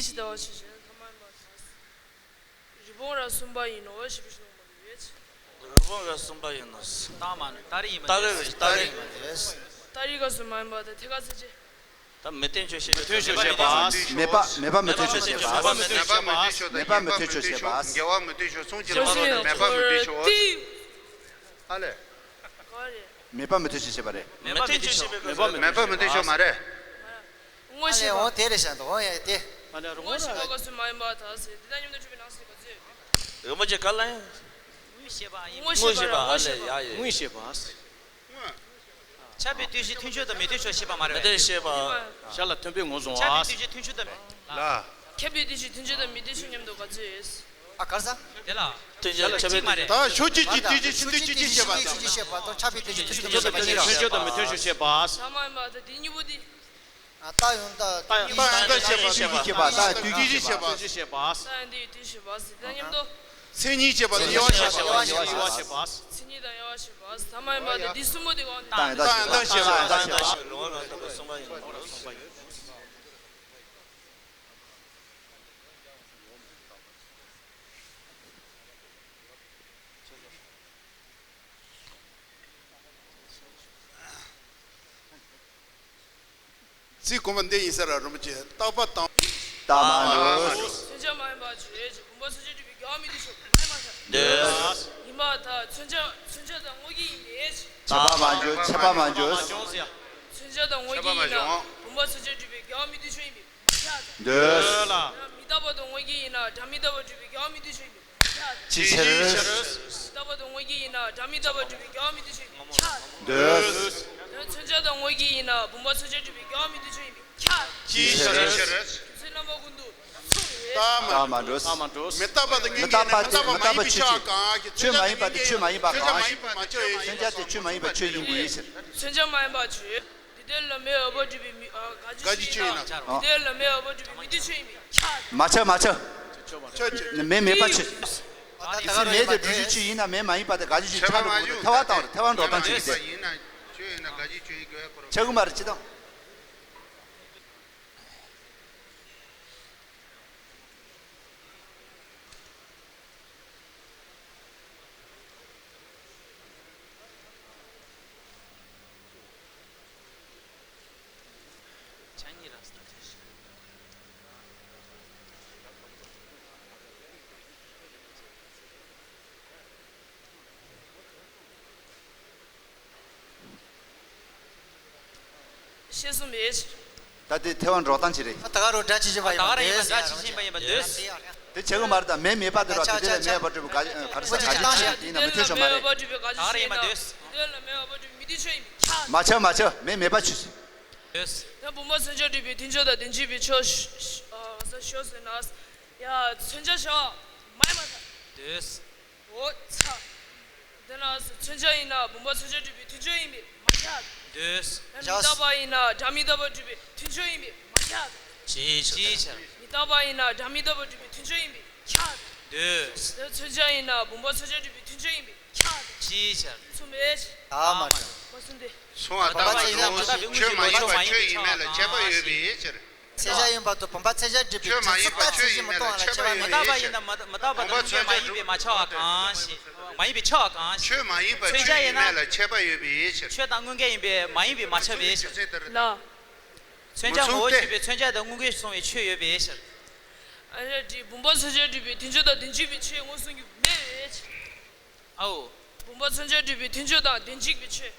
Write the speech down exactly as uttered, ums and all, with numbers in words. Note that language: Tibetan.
ཞིག་ལྟ་བ་ཆོས་ཅན། ཐ་མ་ཡིན་པར་ཐལ། རི་བོང་རྭ་གསུམ་པ་ཡིན་ནོ་ཞེས་པའི་གཞུང་མ་ཡོད། རི་བོང་རྭ་གསུམ་པ་ཡིན་ནོ། རྟགས་མ་རྟགས་རིགས་ཡིན་པ། རྟགས་རིགས་རྟགས་རིགས་ཡིན་པ་རེད། རྟགས་རིགས་སྐབས་སུ་མ་ཡིན་པ་དང་ཐད་ཀར་ཚད་ཅན། ད་མི་མཐུན་ཕྱོགས་ཞེས་པའི། མཐུན་ཕྱོགས་ཞེས་པ། མེད་པ་མེད་པ་མི་མཐུན་ཕྱོགས་ཞེས་པ། མེད་པ་མི་མཐུན་ཕྱོགས་ཞེས་པ། འགལ་བ་མི་མཐུན་ཕྱོགས་སོང་ཅི་ལ་མ་གཏོགས་མེད་པ་མི་མཐུན་ཕྱོགས། ཨ་ལས། མེད་པ་མི་མཐུན་ཕྱོགས་ཞེས་པ་རེད། མེད་པ་མི་མཐུན་ཕྱོགས་ཞེས་པའི། མེད་པ་མི་མཐུན་ཕྱོགས་མ་རེད། ངོ་ཤེས་པ། འོ་དེ་རེད་ཤག་འདུག་འོ་ཡ་དེ། ངོ་ཤེས་པ་སྐབས་སུ་མ་ཡིན་པར་ཐལ་ཟེར། འདི་དང་མཉམ་དུ་གྲུབ་པའི་ནང་གསེས་ག་ཚོད། རིན་པོ་ཆེ་ག་ལ་ཡང་། ངོ་ཤེས་པ་ཡིན། ངོ་ཤེས་པ་ངོ་ཤེས་པ། ཨ་ལས་ཡ་ཡ། ངོ་ཤེས་པ། ཁྱབ་པའི་དུས་གཞི་མཐུན་ཕྱོགས་དང་མི་མཐུན་ཕྱོགས་ཤེས་པ་མ་རེད་པས། མི་མཐུན་ཤེས་པ། ཤར་ལ་མཐུན་དཔེ་ངོ་བཟུང་བ། ཁྱབ་པའི་དུས་གཞི་མཐུན་ཕྱོགས་དང་མི། ལ། ཁྱབ་པའི་དུས་གཞི་མཐུན་ཕྱོགས་དང་མི་མཐུན་ཕྱོགས་མཉམ་དུ་ག་ཚོད་ཡོད། ཨ་གར་ས། དེ་ལ། མཐུན་ཕྱོགས་ཁྱབ་པའི་དུས། ད་ཕྱོགས་ཆོས་ཀྱི་དུས་གཞི་མཐུན་ཕྱོགས་ཤེས་པ་དང་། ཕྱོགས་ཆོས་ཀྱི་དུས་གཞི་མཐུན་ཕྱོགས་ཤེས་པ་དང་ཁྱབ་པའི་དུས་གཞི་མཐུན་ཕྱོགས་ཤེས་པ་གཉིས་རེད། མཐུན་ཕྱོགས་དང་མི་མཐུན་ཕྱོགས་ཤེས་པ། ད་མ་ཡིན་པ་དང་དེ་གཉིས་པོ་དེ། ཨ་རྟགས་ཡང་དག་རྟགས་ཡང་དག་ཤེས་པ། ཤེས་པ་ཤེས་པ། རྟགས་ཡང་དུས་ཀྱི་ཤེས་པ། དུས་ཀྱི་ཤེས་པ། རྟགས་ཡང་དུས་ཀྱི་ཤེས་པ། དེ་མཉམ་དུ། མཚན་ཉིད་ཤེས་པ་དང་དབྱེ་བ་ཤེས་པ། དབྱེ་བ་ཤེས་པ། མཚན་ཉིད་དང་དབྱེ་བ་ཤེས་པ། ད་མ་ཡིན་པ་དེ་འདི་གསུམ་པོ་དེ་གང་། རྟགས་ཡང་དག་ཤེས་པ། རྟགས་ཡང་དག་ཤེས་པ། ཚིག་གོང་མ་འདི་ཡིན་ས་ར་རིན་པོ་ཆེ། རྟག་པ་དང་། རྟགས་མ་འགྲོ། མཚོན་བྱ་མ་ཡིན་པ་ཆོས་ཅན། བུམ་པ་མཚོན་བྱར་གྲུབ་པའི་འགལ་བ་མི་མཐུན་ཕྱོགས་མ་ཡིན་པར་ཐལ། འདོད། ཡིན་པར་ཐལ། མཚོན་བྱ་མཚོན་བྱ་དང་དངོས་བརྒྱད་ཡིན་པས། ཁྱད་པར་མ་འཇོག་ཁྱད་པར་མ་འཇོག་མཚོན་བྱ་དང་དངོས་བརྒྱད་ཡིན་ན་བུམ་པ་མཚོན་བྱར་གྲུབ་པའི་འགལ་བ་མི་མཐུན་ཕྱོགས་ཡིན་པས་མ་ཁྱབ། འདོད། མི་རྟག་པ་དང་དངོས་བརྒྱད་ཡིན་ན་སྒྲ་མི་རྟག་པར་གྲུབ་པའི་འགལ་བ་མི་མཐུན་ཕྱོགས་ཡིན་པས། ཅིའི་ཕྱིར། རྟག་པ་དང་དངོས་བརྒྱད་ཡིན་ན་སྒྲ་མི་རྟག་པར་གྲུབ་པའི་འགལ་བ་མི་མཐུན་ཕྱོགས་ཡིན་པས་ཁྱབ། འདོད། མཚོན་བྱ་དང་དངོས་བརྒྱད་ཡིན་ན་བུམ་པ་མཚོན་བྱར་གྲུབ་པའི་འགལ་བ་མི་མཐུན་ཕྱོགས་ཡིན་པས་ཁྱབ། ཅིའི་ཕྱིར། རྒྱུ་མཚན་རྣམ་པ་ཀུན་ཏུ་ཚང་བས། རྟགས་མ་འགྲོ། རྟགས་མ་འགྲོ། མི་རྟག་པ་དང་དངོས་བརྒྱད་ཡིན་ན་མི་རྟག་པ་མ་ཡིན་པའི་ཆོས་ཡིན་པའི་ཕྱིར། ཆོས་མ་ཡིན་པ་དེ་ཆོས་མ་ཡིན་པ་གང་ཞིག་མཚོན་བྱ་དེ་ཆོས་མ་ཡིན་པ་ཆོས་ཡིན་པའི་ཕྱིར། མཚོན་བྱ་མ་ཡིན་པ་ཆོས། དེ་ལྟར་ལམ་མེད་པར་གྲུབ་པའི་མི་ཨ་དགག་བྱའི་ཆོས་ཡིན་ན། དེ་ལྟར་ལམ་མེད་པར་གྲུབ་པའི་མི་མཐུན་ཕྱོགས་ཡིན་པས་ཁྱབ། མ་ཁྱབ་མ་ཁྱབ། ཁྱབ་ཁྱབ་ཁྱབ། མེ་མེད་པ་ཆོས། དེ་ཚེ་མེ་དེ་སྒྲུབ་བྱའི་ཆོས་ཡིན་ན་མེ་མ་ཡིན་པ་དེ་དགག་བྱའི་ཆོས་ཆགས་འགྲོ་གི་འདུག་ཐལ་བ་བཏང་བ་རེད། ཐལ་བ་འགྲོ་སྟངས་ཅིག་རེད། ཆོས་ཡིན་ན་དགག་བྱའི་ཆོས་ཡིན་དགོས་པ་ཁོ་རང་། ཆགས་ཀྱི་མ་རེད་ཅི་དང་། ཤེས་སོང་མེད། ད་དེ་ཐལ་བ་འགྲོ་སྟངས་ཅི་རེད། ད་ག་རུ་སྒྲ་ཇི་བཞིན་པ་ཡིན་པ་འདོད། ད་ག་རུ་ཡིན་པ་སྒྲ་ཇི་བཞིན་པ་ཡིན་པ་འདོད། དེ་བྱེད་དགོས་མ་རེད། ད་མེ་མེད་པ་དེ་རོ་དེ་དེ་ལས་མེད་པར་གྲུབ་པའི་ག་ག་རེ་ཟ་དགག་བྱའི་ཆོས་ཡིན་ན་མི་མཐུན་ཕྱོགས་མ་རེད། ད་ག་རུ་ཡིན་པ་འདོད། མ་ཁྱབ་མ་ཁྱབ་མེ་མེད་པ་ཆོས། འདོད། ཡང་བུམ་པ་མཚོན་བྱར་གྲུབ་པའི་མཐུན་ཕྱོགས་དང་དོན་གཅིག་པའི་ཕྱོགས་ཤ་ཨ་ས་ཤོ་ཟེར་ན། ཡ་མཚོན་བྱ་ཤ་མ་ཡིན་པར་ཐལ། འདོད། འོ་ཚ། དེ་ན་མཚོན་བྱ་ཡིན་ན་བུམ་པ་མཚོན་བྱར་གྲུབ་པའི་མཐུན་ཕྱོགས་ཡིན་པས་མ་ཁྱབ། འདོད། མི་རྟག་པ་ཡིན་ན་སྒྲ་མི་རྟག་པར་གྲུབ་པའི་མཐུན་ཕྱོགས་ཡིན་པས་མ་ཁྱབ། ཅིའི་ཕྱིར། མི་རྟག་པ་ཡིན་ན་སྒྲ་མི་རྟག་པར་གྲུབ་པའི་མཐུན་ཕྱོགས་ཡིན་པས་ཁྱབ། འདོད། དེ་མཚོན་བྱ་ཡིན་ན་བུམ་པ་མཚོན་བྱར་གྲུབ་པའི་མཐུན་ཕྱོགས་ཡིན་པས་ཁྱབ། ཅིའི་ཕྱིར། མཚུངས་པས། ད་མ་ཁྱབ། མ་གསུངས་ཏེ། མཚུངས་པ་ལྟ་བུ་ཡིན་ན་མི་རྟག་པའི་དངོས་པོའི་ལོག་ཕྱོགས་མ་ཡིན་པའི་ཆོས་ཡིན་མེད་ལ་ཁྱད་པར་ཡོད་པའི་ཕྱིར། མཚོན་བྱ་ཡིན་པ་དང་བུམ་པ་མཚོན་བྱར་གྲུབ་པའི་ཆོས་མ་ཡིན་པ་ཆོས་ཡིན་མེད་ལ་ཁྱད་པར་མེད་པའི་ཕྱིར། མི་རྟག་པ་ཡིན་ན་མི་རྟག་པ་དང་དངོས་མ་ཡིན་པས་མ་ཁྱབ་པ་གང་ཞིག་མ་ཡིན་པས་ཁྱབ་པ་གང་ཞིག་ཆོས་མ་ཡིན་པ་མཚོན་བྱ་ཆོས་ཡིན་ཡིན་མེད་ལ་ཁྱད་པར་ཡོད་པའི་ཕྱིར། ཆོས་དང་དངོས་འགལ་ཡིན་པས་མ་ཡིན་པས་མ་ཁྱབ་པའི་ཕྱིར། ལ། མཚོན་བྱ་ངོ་བོ་ཆོས་པའི་མཚོན་བྱ་དང་དངོས་འགལ་སོང་བའི་ཆོས་ཡོད་པའི་ཕྱིར། ཨ་རེ་བུམ་པ་མཚོན་བྱར་གྲུབ་པའི་མཐུན་ཕྱོགས་དང་དོན་གཅིག་པའི་ཆོས་ངོས་བཟུང་རྒྱུ་མེད་པའི་ཕྱིར། ཨའོ། བུམ་པ་མཚོན་བྱར་གྲུབ་པའི་མཐུན་ཕྱོགས་དང་དོན་གཅིག་པའི་ཆོས།